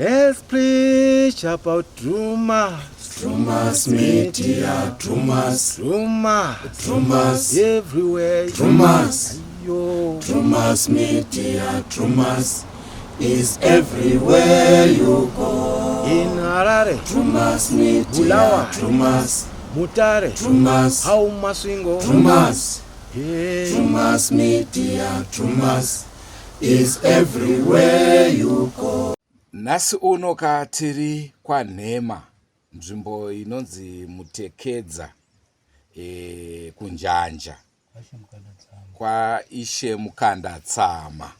Let's preach about Drewmas. Drewmas Media, Drewmas, Drewmas. Drewmas, Everywhere. Drewmas, Yo. Drewmas Media, Drewmas is everywhere you go. In Harare, Drewmas Media, Bulawayo. Drewmas, Mutare, Drewmas, how Masvingo. Drewmas, Hey. Drewmas Media, Drewmas is everywhere you go. Nhasi uno ka tiri kwaNhema nzvimbo inonzi Mutekedza e, kuNjanja kwaIshe Mukandatsama.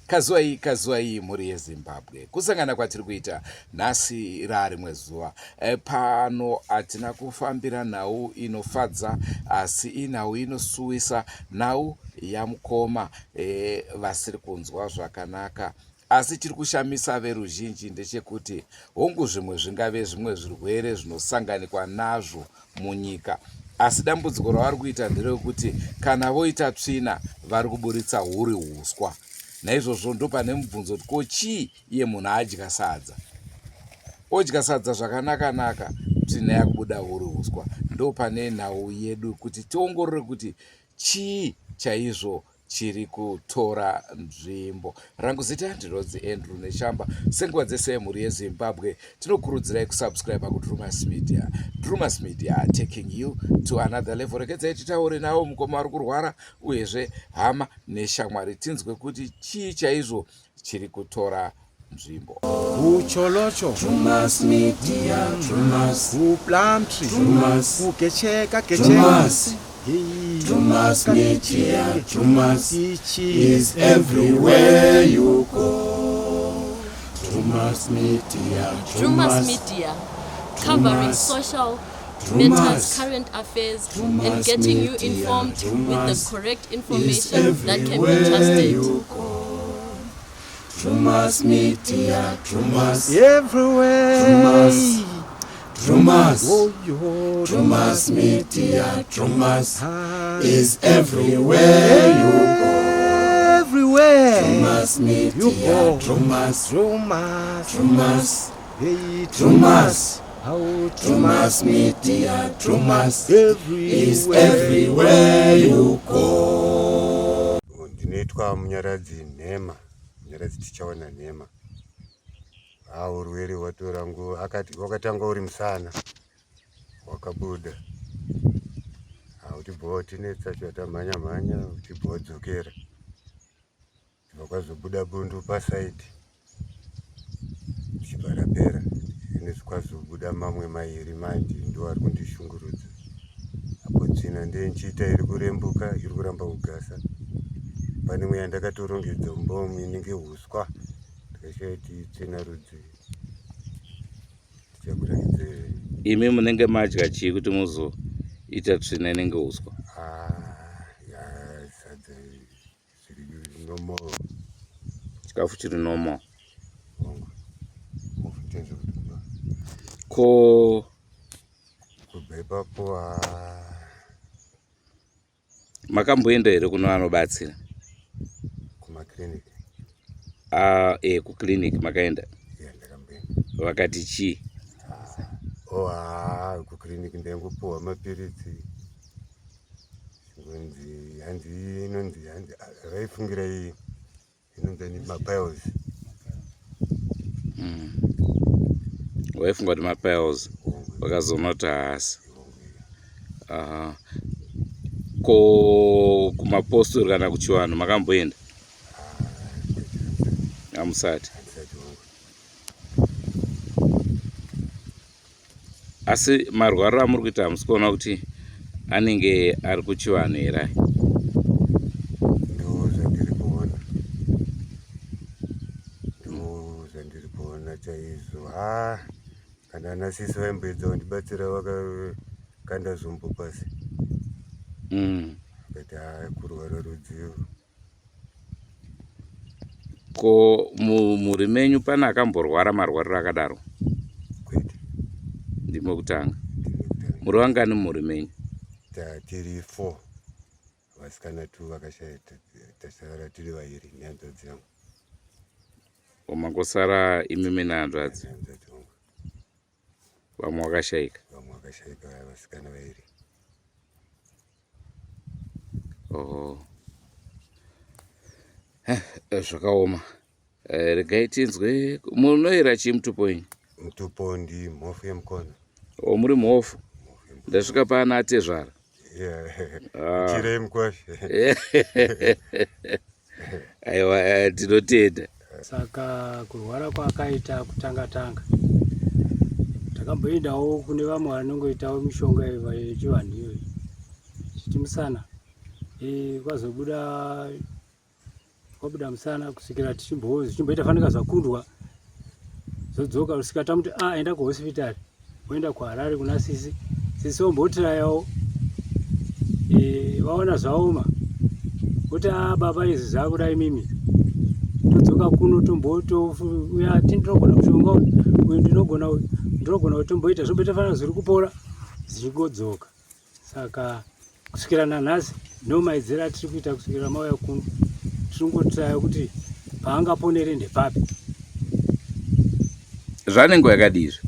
Kazuwai kazuwai mhuri yeZimbabwe kusangana kwatiri kuita nhasi rarimwe zuva e, pano hatina kufambira nhau inofadza asi inhau inosuwisa nhau yamukoma e, vasiri kunzwa zvakanaka Asi chiri kushamisa veruzhinji ndechekuti hongu zvimwe zvingave zvimwe zvirwere zvinosanganikwa nazvo munyika asi dambudziko ravari kuita nderekuti kana voita tsvina vari kuburitsa huri huswa. Naizvozvo ndopane mubvunzo kuti ko chii iye munhu adya sadza odya sadza zvakanaka naka tsvina yakubuda huri huswa. Ndopane nhau yedu kuti tiongorore kuti chii chaizvo chiri kutora nzvimbo. Rangu zita ndinonzi Andrew Neshamba. Senguva dzese mhuri yeZimbabwe tinokurudzirai kusubscribe kuDrumas Media. Drumas Media taking you to another level. Regedzai titaure navo mukoma vari kurwara uyezve hama neshamwari tinzwe kuti chii chaizvo chiri kutora nzvimbo. Kucholocho. Drewmas Media, Drewmas, Kuplumtree. Drewmas, Kugecheka gecheka. Drewmas, Hey. Drewmas Media, Drewmas Ichi. is everywhere you go. Drewmas Media, Drewmas Drewmas, Media, covering Drewmas, social Drewmas, matters, current affairs, and Drewmas getting you Media, informed with the Drewmas correct is information that can be everywhere trusted. you go. Drewmas Media, Drewmas, Everywhere. Drewmas, Drewmas, Oh, yo. Drewmas Media, Drewmas Ah. is everywhere you go. Everywhere. Drewmas You Media, go. Drewmas, Drewmas. Drewmas, Hey, Drewmas, How Drewmas Media, Drewmas is Everywhere. everywhere you go. Ndinoitwa Munyaradzi Nhema, Munyaradzi Tichaona Nhema. Ha, urwere hwatora nguva, akati wakatanga uri musana, wakabuda. Ha, uchibva watinetsa chatamhanya mhanya, uchibva wadzokera. Vakazobuda bundu pasaidi richibva rapera kwazobuda mamwe mairi manje ndo ari kundishungurudza apo tsvina ndenchiita iri kurembuka iri kuramba kugasa pane imwe yandakatorongedza mumba umu inenge huswa ndikashaya kuti itsvina rudzi tichakurakidze Imi munenge madya chii kuti muzoita tsvina inenge uswa? Ah, ya sadza zviri normal. Chikafu chiri normal. Hongu. Mufutenzo kuti Ko kubva ipapo ah, makamboenda here kuno vanobatsira? Kumaclinic. Ah, eh, kuclinic makaenda? Ya, ndakamboenda. Vakati chii? Oh, ah, kuclinic ndaingopuhwa mapiritsi ngonzi hanzi inonzi hanzi ah, vaifungira iyi inonzi ani mapiles. Waifunga kuti mapiles vakazoona kuti haasi. Aha. Ko kumapostori kana kuchivanhu makamboenda? Hamusati. Handisati wangu. Asi marwariro amuri kuita hamusi kuona kuti anenge ari kuchivanhu here aya? Ndo zvandiri kuona, ndo zvandiri kuona chaizvo. Ha, kana ana sisi vaimboedza kundibatsira vakakanda zvombo pasi Vakati ha, kurwara rudzivo. Ko mumhuri menyu pane akamborwara marwariro akadaro? Kwete. Ndimo kutanga. Ndinokutanga. Muri vangani mumhuri menyu? Tiri 4 vasikana 2 vakashaya, tasara tiri vairi nehanzvadzi yangu. Mangosara imimi nehanzvadzi? Hanzvadzi wangu. Vamwe vakashaika? Vamwe vakashaika, vasikana vairi. Oho. Eh, zvakaoma. Eh, regai tinzwe munoyera chii mutupo wenyu? Mutupo ndi mhofu yemukono. O, muri mhofu? Ndasvika paana atezvara. Yeah. Chirei mukwasha. Aiwa, eh, tinotenda. Saka kurwara kwaakaita kutanga tanga takamboendawo kune vamwe vanongoitawo mishonga yechivanhu iyoyi chiti musana e, kwazobuda kwabuda musana kusvikira tichimboita fanika zvakundwa zvodzoka kusvika tamuti a ah, enda kuhospitari voenda kuharare kuna sisi sisi vombotirayawo e, vaona zvaoma voti a ah, baba izvi zvakuda imimi todzoka kuno tombotouya tindinogona mushonga uyu ndinogona uyu ndinogona kutomboita zvomboita fana zviri kupora zvichingodzoka Saka kusvikira nanhasi ndo maidziro atiri kuita kusvikira mauya kuno tiringotiraya kuti paangaponere ndepapi. Zvane nguva yakadii izvi?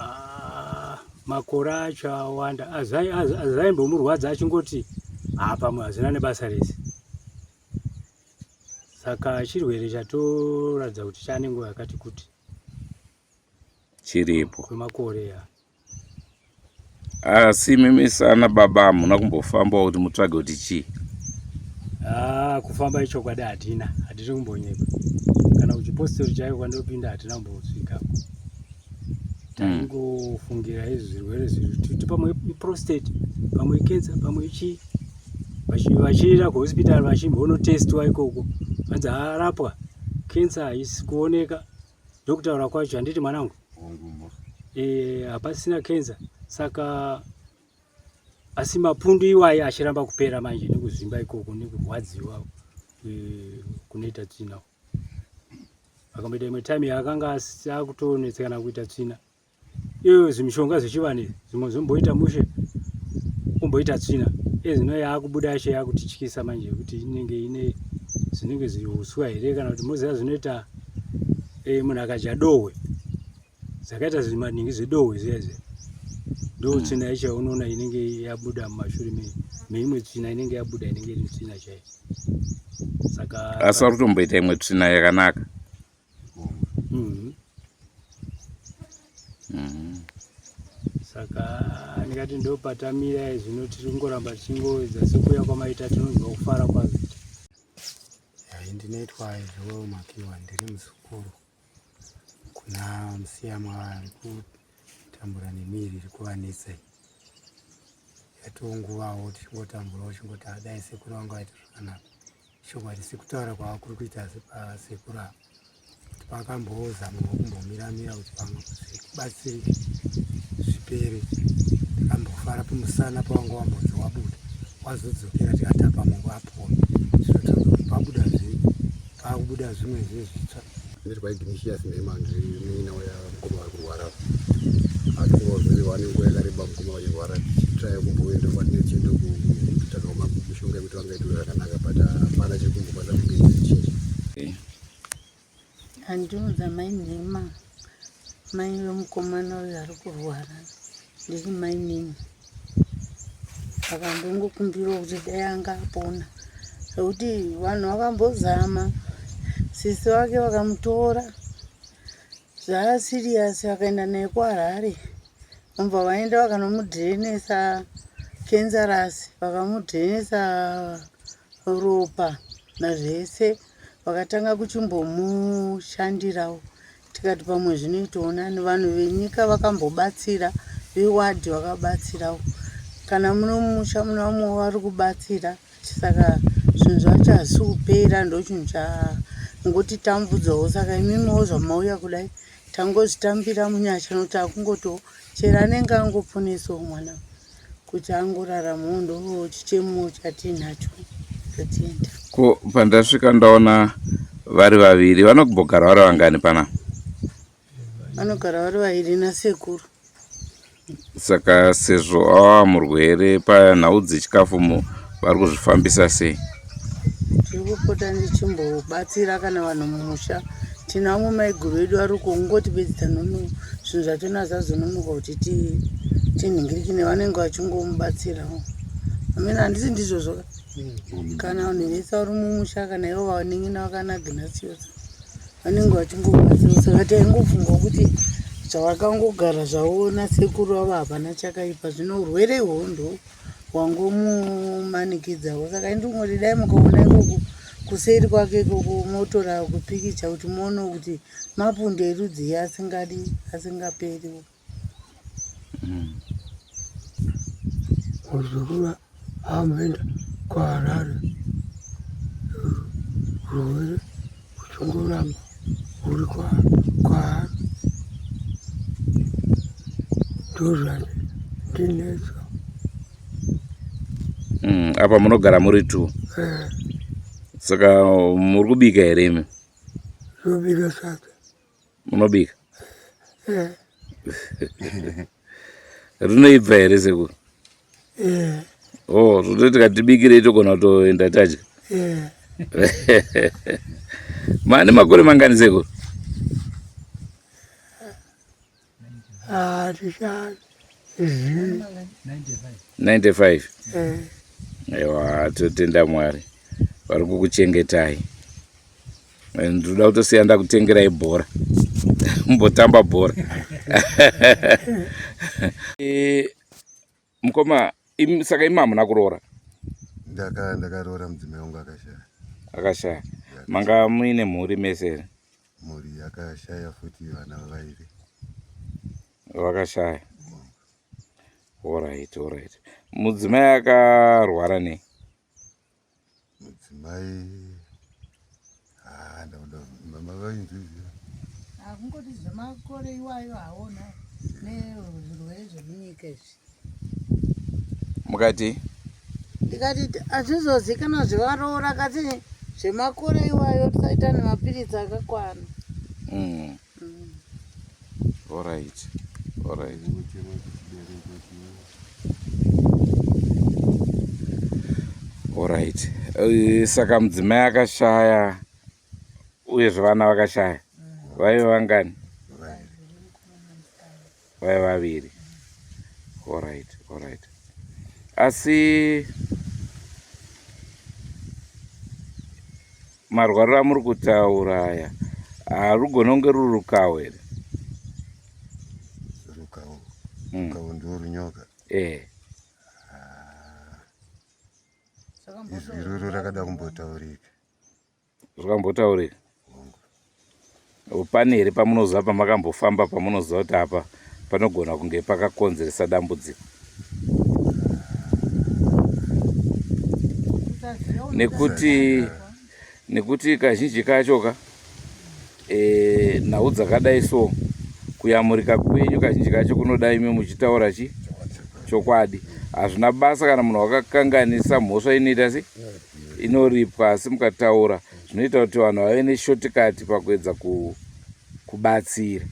Ah, makore acho awanda azaimbomurwadza achingoti ah, pamwe hazvina nebasa rese. Saka chirwere chatoratidza kuti chane nguva yakati kuti chiripo kwemakore ya. Asi imimi sana baba hamuna kumbofambawo kuti mutsvage kuti chii? Ah, kufamba ichokwadi hatina, hatiri kumbonyepa. Kana kuchipostori chaiko kwandopinda hatina kumbosvikako. Taingofungira izvi zvirwere zviri kuti pamwe iprostate, pamwe icancer, pamwe ichii. Vachienda kuhospital vachimbonotestwa ikoko. Vanzi arapwa, cancer haisi kuoneka. Ndokutaura kwacho handiti mwanangu? Eh, hapasina cancer. Saka asi mapundu iwayi achiramba kupera manje nekuzvimba ikoko nekurwadziwa e, kunoita tsvina. Akamboita imwe time yaakanga akutonetsekana kuita tsvina. Iyo zvimishonga zvechivanhu izvi zvimwe zvomboita mushe omboita tsvina. Iye zvino yaakubuda yacho yakutityisa manje yekuti inenge ine zvinenge zviuswa here kana kuti moziva zvinoita e, munhu akadya dohwe zvakaita zvimaningi zvedohwe zviya zviya ndo hmm. tsvina yacho yaunoona inenge yabuda mumashure meimwe tsvina inenge yabuda inenge iri tsvina chaiyo saka asi vari kutomboita imwe tsvina yakanaka mm -hmm. Saka ndikati ndopatamira zvino tiri kungoramba tichingoedza sekuuya kwamaita tinonzwa kufara kwazvo. Yayi ndinoitwa Joel Makiwa ndiri muzukuru kuna Musiyamwa vari kutambura nemiri iri kuvanetsa iyi. Yatonguvawo tichingotamburawo tichingoti adai sekuru vangu vaita zvakanaka. Chokwadi sekutaura kwakuri kuita sekuru ava kuti pakambozamawo kumbomiramira kuti pamwe zvibatsirike zvipere takambofara pamusana pawanga wambonzi wabuda wazodzokera tikati apa mungu apona zvinotaura kuti pabuda zve pakubuda zvimwe zve zvitsva Ndiri Ignatius Nhema ndiri munin'ina wamukoma vari kurwara atingovazviri vane nguva yakareba mukoma vachirwara tichitraya kumboenda kwatinenge tichienda kutsvaka mishonga yekuti vangaitwe zvakanaka but hapana chiri kumbokwanisa kunge chichinja. Andiudza mai Nhema, mai vemukomana uyu ari kurwara, ndiri mai Nhema. Saka ndongokumbirawo kuti dai anga apona nekuti vanhu vakambozama sisi vake vakamutora zvaasiriyasi vakaenda naye kuHarare vobva vaenda vakanomudhirenesa kenzarasi vakamudhirenesa ropa nazvese vakatanga kuchimbomushandirawo tikati pamwe zvinoitawo nani vanhu venyika vakambobatsira vewadhi vakabatsirawo kana muno mumusha mune vamwewo vari kubatsira saka zvinhu zvacho hazvisi kupera ndochinhu changotitambudzawo saka imimiwo zvamauya kudai tangozvitambira munyasha nokuti akungotiwo chero anenge angoponesawo mwana kuti angoraramawo ndo chichemo chatiinacho totenda. Ko pandasvika ndaona vari vaviri vanombogara vari vangani pana? Vanogara vari vaviri nasekuru. Saka sezvo ava murwere panhau dzechikafu vari kuzvifambisa sei? Ndiri kupota ndichimbobatsira kana vanhu mumusha. Tine vamwe maiguru vedu vari uko kungoti bedzi tanono zvinhu zvachona zvazononoka kuti tinhingirikine vanenge vachingomubatsirawo. Amene handisi ndizvozvo ka? Kana vanhu vese vari mumusha kana ivo vanin'ina vakana Gnatius vanenge vachingobatsira saka taingofunga kuti zvavakangogara zvavo nasekuru vavo hapana chakaipa zvino urwere ihwohwo wangomumanikidzawo saka indingoti dai mukaona ikoko kuseri kwake ikoko motora kupikicha kuti muone kuti mapundu erudzii asingadi asingaperiwo Muzukuru amboenda kuHarare rwere uchingoramba uri kwaari ndozvandinetsa. Apa munogara muri two. Eh. Saka muri kubika here imi? Ndobika sadza. Munobika? Eh. Rinoibva here sekuru? Eh. Oh, zvototi tikatibikirei togona kutoenda tadya. Eh. Mane makore mangani sekuru? Ah, tichazivi. 95. Eh. Aiwa, totenda Mwari vari kukuchengetai. Ndinoda kutosiya ndakutengerai bhora mumbotamba bhora. Eh, mukoma saka imi hamuna kuroora? Ndakaroora mudzimai wangu akashaya. Akashaya. Manga muine mhuri mese here? Mhuri yakashaya futi vana vairi. Vakashaya. Alright, alright. Mudzimai akarwara nei? Mudzimai ah, ndakuda mama vainzwiziva. Akungoti zvemakore iwayo haona nezvirwere zvemunyika izvi. Mukati? Ndikati hazvizozikanwa zvevaroora kasi zvemakore iwayo tisaita nemapiritsi akakwana. Alright. Alright. Alright. Saka mudzimai akashaya uyezve vana vakashaya. Vaive vangani? Vaive vaviri. Alright, alright. Asi marwariro amuri kutaura aya harugona kunge ruri rukawo here? Rukawo. Rukawo ndiwo runyoka. Eh. Izwi iroro rakada kumbotaurika. Zvakambotaurika? Pane here pamunoziva pamakambofamba pamunoziva kuti apa panogona kunge pakakonzeresa dambudziko? Nekuti kazhinji kacho ka nhau dzakadai so kuyamurika kwenyu kazhinji kacho kunoda imi muchitaura chi chokwadi. Hazvina basa kana munhu wakakanganisa mhosva inoita se inoripwa, asi mukataura zvinoita kuti vanhu vave neshortcut pakuedza kubatsira.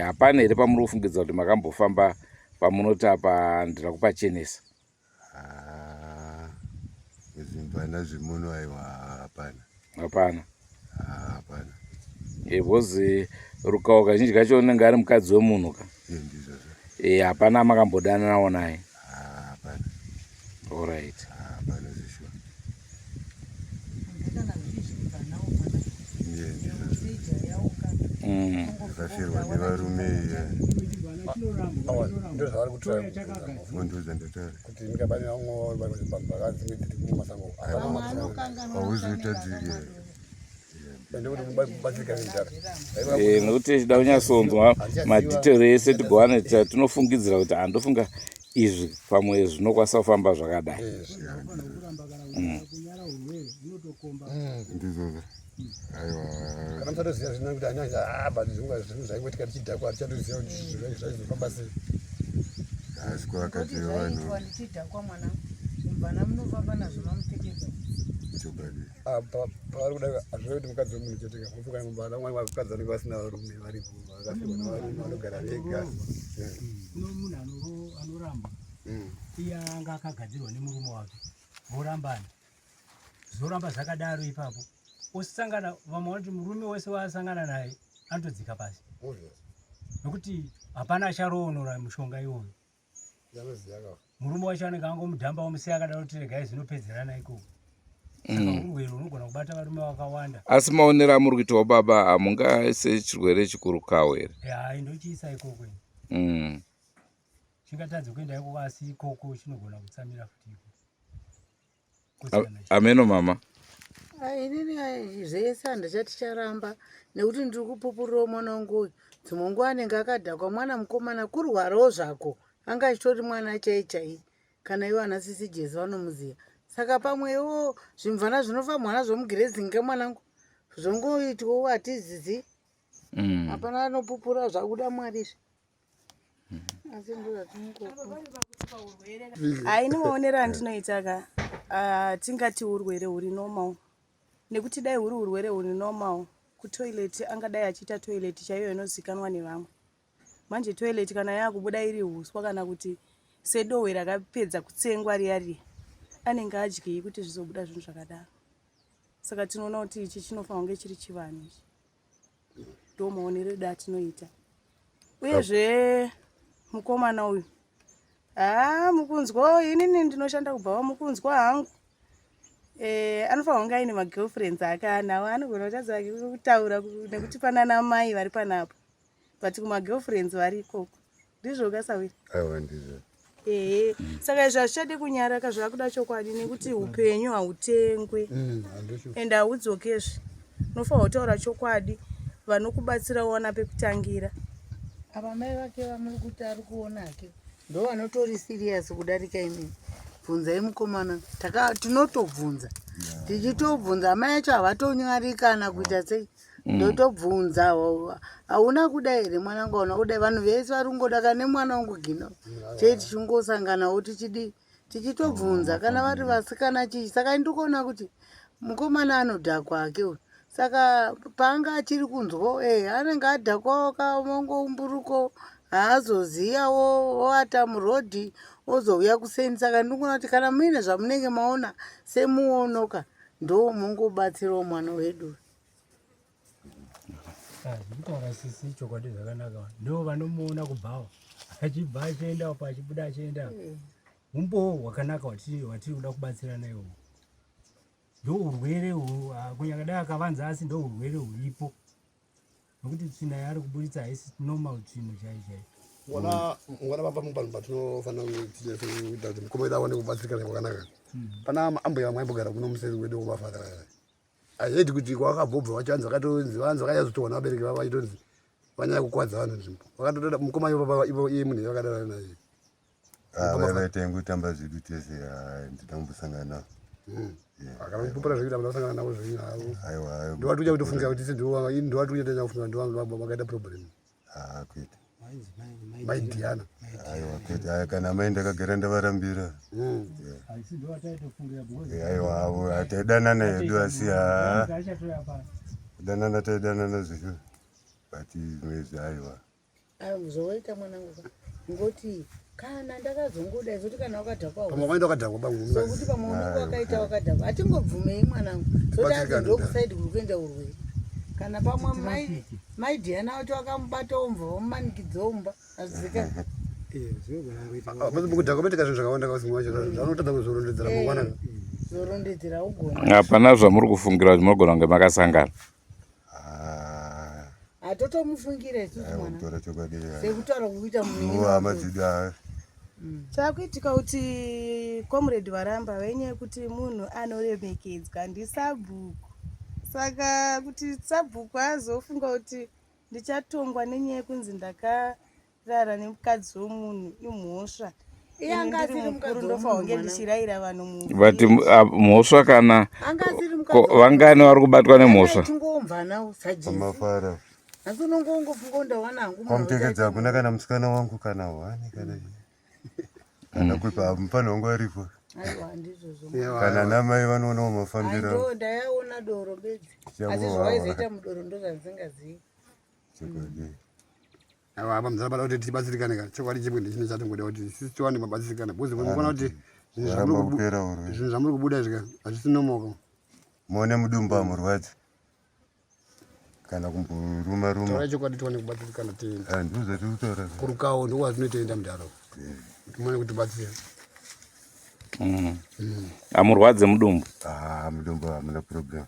Hapana here pamuri kufungidza kuti makambofamba pamunoti apa handina kupachenesa? Zvimbana zvemuno aiwa hapana. Hapana. Hapana. Because rukawo kazhinji kacho unenge ari mukadzi wemunhu ka. Ndizvozvo. Hapana makambodananawo naye. Hapana. Alright. Hapana zveshuwa. Ndakafirwa nevarume ndozva ndataura kuti ndikabani vamwe vakadzi dziri mumasango hauzotadzike Nekuti tichida kunyatsonzwa madetail ese tigowana tinofungidzira kuti handofunga izvi pamwe zvinokwanisa kufamba zvakadai. Ndizvozvo. Aiwa. Kana musatoziva zvino kuti anyanya but zvinhu zvaingoitika tichidhakwa hatichatoziva kuti zvaizofamba sei. Asi kwakati vanhu ndichidhakwa mwana mvana munofamba nazvo mamupfekedza. Chokwadi. Pavari kuda hazvirevi kuti mukadzi wemunhu chete ka unofunga mumba vamwe vakadzi vanenge vasina varume varipo vakafirwa nevarume vanogara vega. Kuno munhu anoramba iye anga akagadzirwa nemurume wake vorambana. Zvoramba zvakadaro ipapo. Osangana vamwe vanoti murume wese waasangana naye anotodzika pasi. Nokuti hapana acharoonora mushonga iwoyo. Murume wacho anenge angomudhamba omusiya akadaro kuti regai zvinopedzerana ikoko. Saka urwere hunogona kubata varume vakawanda. Asi maonero amuri kuitawo baba hamungaise chirwere chikuru kawo here? Hai ndochiisa ikoko ini. Chingatadze kuenda ikoko asi ikoko chinogona kutsamira futi ikoko. Ameno mama. Inini zvese handichati charamba nekuti ndiri kupupurirawo mwana wangu uyu. Dzimwe nguva anenge akadhakwa mwana mukomana kurwarawo zvako. Anga achitori mwana chai chai kana ivo ana sisi Jesu vanomuziva. Saka pamwewo zvimvana zvinofambwa nazvo mugirezing kemwanangu zvongoitwawo hatizizi. Hapana anopupura zvakuda Mwari izvi. Hayi maonero andinoita ka ah, tingati urwere huri normal nekuti dai huri urwere huri normal kutoilet angadai achiita toilet chaiyo inozikanwa nevamwe manje toilet kana yakubuda iri huswa kana kuti sedohwe rakapedza kutsengwa riya riya anenge adyei kuti zvizobuda zvinhu zvakadaro saka tinoona kuti ichi chinofanira kunge chiri chivanhu ichi ndo maonero edu atinoita uyezve mukomana uyu haa mukunzwa inini ndinoshanda kubva mukunzwa hangu eh, anofanira kunge aine magirlfriends ake anawo anogona kutadza kutaura nekuti panana mai vari panapo but kumagirlfriends vari ikoko ndizvo kasawira aiwa ndizvo ehe saka izvi hazvichadi kunyara ka zvakuda chokwadi nekuti upenyu hautengwe and haudzokezve unofanira kutaura chokwadi vanokubatsira uwana pekutangira Apa mai vake vamuri kuti ari kuona hake ndo vanotori serious kudarika imimi. Bvunzai mukomana taka tinotobvunza tichitobvunza amai acho havatonyari kana kuita sei ndotobvunza hauna kuda here mwanangu hauna kuda vanhu vese vari kungoda kana nemwana wangu gino chei tichingosanganawo tichidii tichitobvunza kana vari vasikana chii saka ndikuona kuti mukomana anodhakwa hake uyu saka paanga achiri kunzwa e anenge adhakwawo kamongoumburuko haazoziyawo oata murodhi ozouya kuseni saka ndikuona kuti kana muine zvamunenge maona semuonoka ndo mongobatsirawo mwana wedu Zvekutaura sisi chokwadi zvakanaka ndo vanomuona kubvawo achibva achienda apo achibuda achienda umbowo hwakanaka hwatiri kuda kubatsirana iwowo ndo urwere kunyange dai akavanza asi ndo urwere huripo nokuti tsvina yaari kuburitsa haisi normal tsvino chai chai ngwana ngwana baba mubanhu patinofanira kuita kuti mukoma wedu awane kubatsirikana kwakanaka pana ambuya vamwe aimbogara kuno museri wedu womafadha I heard kuti kwakabvobva vacho hanzi vakatonzi vanzi vakanyatsotohwa nevabereki vavo vachitonzi vanyanya kukwadza vanhu nzvimbo vakatotoda mukoma ivo baba ivo iye munhu vakadana naye Ah, vaya vaita ingotamba zvedu tese ah, ndida kumbosangana navo akana kupupura zvekuita vanhu vasangana navo zvenyu havo aiwa ndowatuja kutofungira kuti isi ndowatuja tanya kufungira ndowanga vakaita problem Ah, kwete mai Diana aiwa kwete aya kana mai ndakagara ndavarambira haisi ndo vataitofungira because Eh, aiwa avo taidanana hedu asi haa achatoya pano kudanana taidanana zvedu but zvimwe aiwa zvowaita mwanangu ka ngoti kana ndakazongoda zoti kana wakadhakwa pamwe wakaenda wakadhakwa bangu sokuti pamwe unenge wakaita wakadhakwa hatingobvumei mwanangu zoti anzi ndokusaidi kuri kuenda urwere kana pamwe mai mai Diana wacho vakamubata omva vamumanikidza omba hazvizikani kudhakwa kunoitika zvinhu zvakawanda kasimwe wacho zvaunotadza kuzorondedzera mangwana zorondedzera ugona Hapana zvamuri kufungira kuti munogona kunge makasangana. Ah, hatotomufungira isusu aiwa mwana kutaura chokwadi sekutaura kukuita ndiwo hama dzedu haa Chakuitika kuti comrade varamba venyaya yekuti munhu anoremekedzwa ndisabhuku. Saka kuti sabhuku azofunga kuti ndichatongwa nenyaya yekunzi ndakarara nemukadzi wemunhu imhosva. Iye Ini anga ndiri asiri mukuru mukadzi ndofanira wemunhu kunge mwana. ndichirayira vanhu But muvillage. mhosva kana anga asiri ko, mukadzi vangani vari kubatwa nemhosva? tingomvanawo sajesi pamafara asi unongongofunga kuti ndawana hangu munhu kwamutekedza hakuna kana musikana wangu kana hwani kana kana kuipa mufana wangu aripo aiwa handizvozvo kana namai vanoonawo mafambiro ando ndayaona doro bedzi asi Changu zvawaizoita mudoro ndozvandisingazivi chokwadi aiwa apa muzara pada kuti tibatsirikane ka chokwadi chimwe ndechino chatingoda kuti sisi tiwane mabatsirikana because mukuona kuti zvinhu Waramba zvamuri kubu- kupera urwere zvinhu zvamuri kubuda izvi ka hazvisi normal ka. Muone mudumbu amurwadzi kana kumboruma ruma. Taura chokwadi tiwane kubatsirikana tiende. Ah, ndizvo zvatiri kutaura. Kurukawo ndiko kwatinotoenda mudhara. Kuti muone kutibatsira. Amurwadze mudumbu? Ah, mudumbu hamuna problem.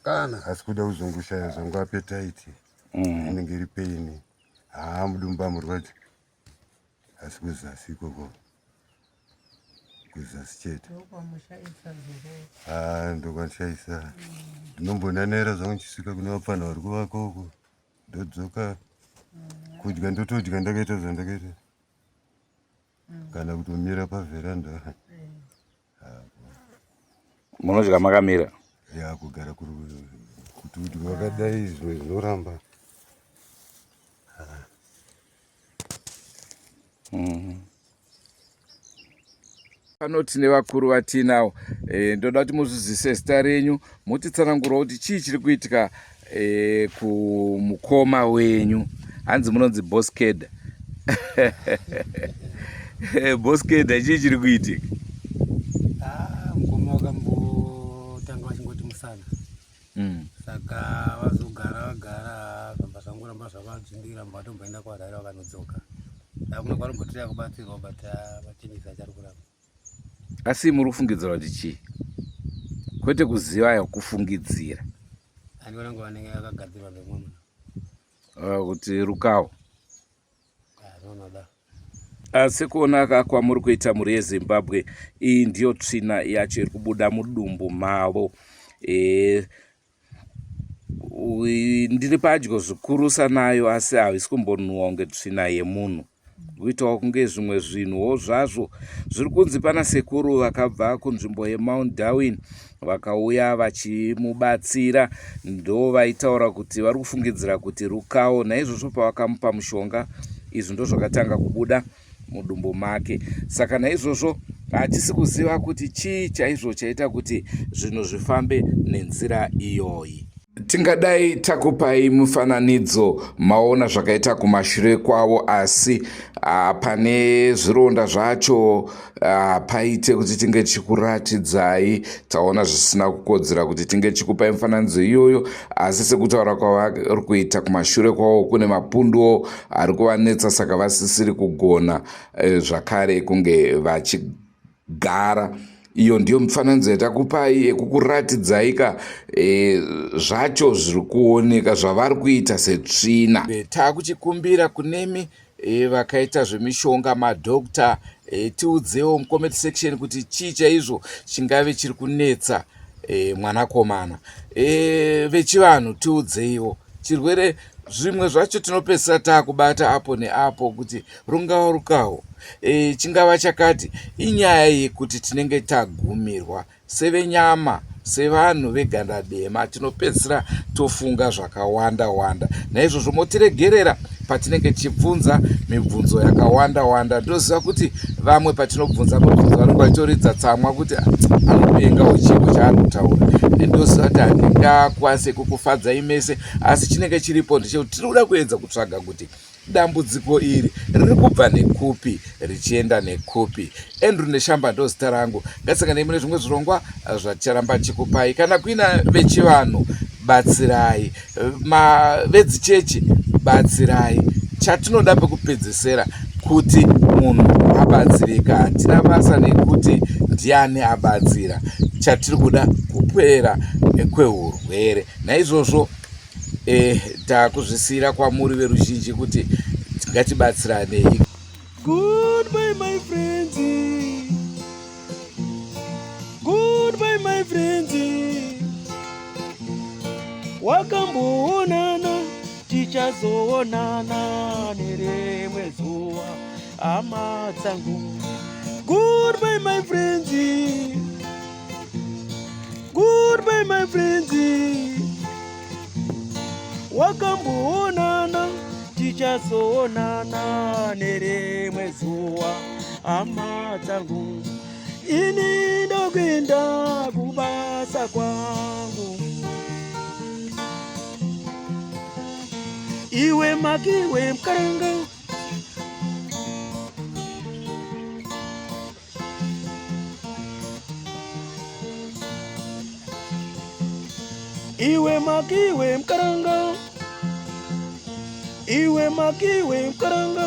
Kana. Asi kuda kuzongoshaya zvangu appetite. Inenge iri pain. Haa mudumbu amurwadzi. Asi kuzasi ikoko. Kuzasi chete. Haa ndokwanishaisa. Ndinombonanera zvangu ndichisvika kune vapfanha vari kuvaka uko. Ndodzoka. Kudya ndotodya ndakaita zvandakaita. Kana kutomira pavheranda. Munodya makamira? Ya kugara kuri kuti udye wakadai zvimwe zvinoramba. Pano tine vakuru vatinawo. Ndoda kuti muzvizise zita renyu, mutitsanangurawo kuti chii chiri kuitika kumukoma wenyu. Hanzi munonzi Boss Keda. Boss Keda, chii chiri kuitika? Ah, mukoma wakambotanga vachingoti musana. Saka vazogara vagara zvamba zvangoramba zvavadzvimbira, vatomboenda kuHarare vakanodzoka. Hakuna kwarombotira kubatsirwa, but vachinisa chari kuramba. Asi muri kufungidzira kuti chii? Kwete kuziva, kufungidzira. Andiona ngo vanenge vakagadzirwa nemumwe munhu. Kuti rukawo. Zvinoda. Asi kuonaka kwamuri kuita mhuri yeZimbabwe, iyi ndiyo tsvina yacho iri kubuda mudumbu mavo. Ndiri padyo zvikurusa nayo, asi haisi kumbonhuwa kunge tsvina yemunhu. Kuitawo kunge zvimwe zvinhuwo zvazvo. Zviri kunzi pana sekuru vakabva kunzvimbo yeMount Darwin vakauya vachimubatsira, ndo vaitaura kuti vari kufungidzira kuti rukawo. Naizvozvo pavakamupa mushonga, izvi ndo zvakatanga kubuda mudumbu make. Saka naizvozvo hatisi kuziva kuti chii chaizvo chaita kuti zvinhu zvifambe nenzira iyoyi. Tingadai takupai mufananidzo maona zvakaita kumashure kwavo, asi pane zvironda zvacho paite kuti tinge tichikuratidzai. Taona zvisina kukodzera kuti tinge tichikupai mufananidzo iyoyo, asi sekutaura kwavari kuita, kumashure kwavo kune mapunduwo ari kuvanetsa, saka vasisiri kugona zvakare kunge vachigara. Iyo ndiyo mifananidzo yatakupai yekukuratidzai ka zvacho zviri kuoneka zvavari kuita setsvina. Taakuchikumbira kunemi vakaita zvemishonga, madhokta, tiudzewo mucomment section kuti chii chaizvo chingave chiri kunetsa mwanakomana. Vechivanhu tiudzeiwo chirwere. Zvimwe zvacho tinopedzisira taakubata apo neapo kuti rungava rukawo, chingava chakati. Inyaya yekuti tinenge tagumirwa sevenyama, sevanhu veganda dema, tinopedzisira tofunga zvakawanda wanda. Naizvozvo motiregerera patinenge tichibvunza mibvunzo yakawanda wanda. Ndoziva kuti vamwe patinobvunza mibvunzo vanenge vachitoridza tsamwa kuti anopenga, chipo chaari kutaura. Ndoziva kuti handingakwanise kukufadzai mese, asi chinenge chiripo ndechekuti tiri kuda kuedza kutsvaga kuti dambudziko iri riri kubva nekupi richienda nekupi. Andrew Neshamba ndo zita rangu. Ngatisanganei mune zvimwe zvirongwa zvaticharamba chikupai. Kana kuina vechivanhu, batsirai. Vedzichechi, batsirai. Chatinoda pekupedzesera kuti munhu abatsirika. Hatina basa nekuti ndiani abatsira. Chatiri kuda kupera kwehurwere. Naizvozvo takuzvisiyira kwamuri veruzhinji kuti ngatibatsiranei. Goodbye my friends. Goodbye my friends. Wakamboonana, tichazoonana nerimwe zuva, hama dzangu. Goodbye my friends. Goodbye my friends. Wakamboonana, tichazoonana nerimwe zuva, hama dzangu. Ini ndokuenda kubasa kwangu. Iwe makiwe mkaranga. Iwe makiwe mkaranga. Iwe makiwe mkaranga.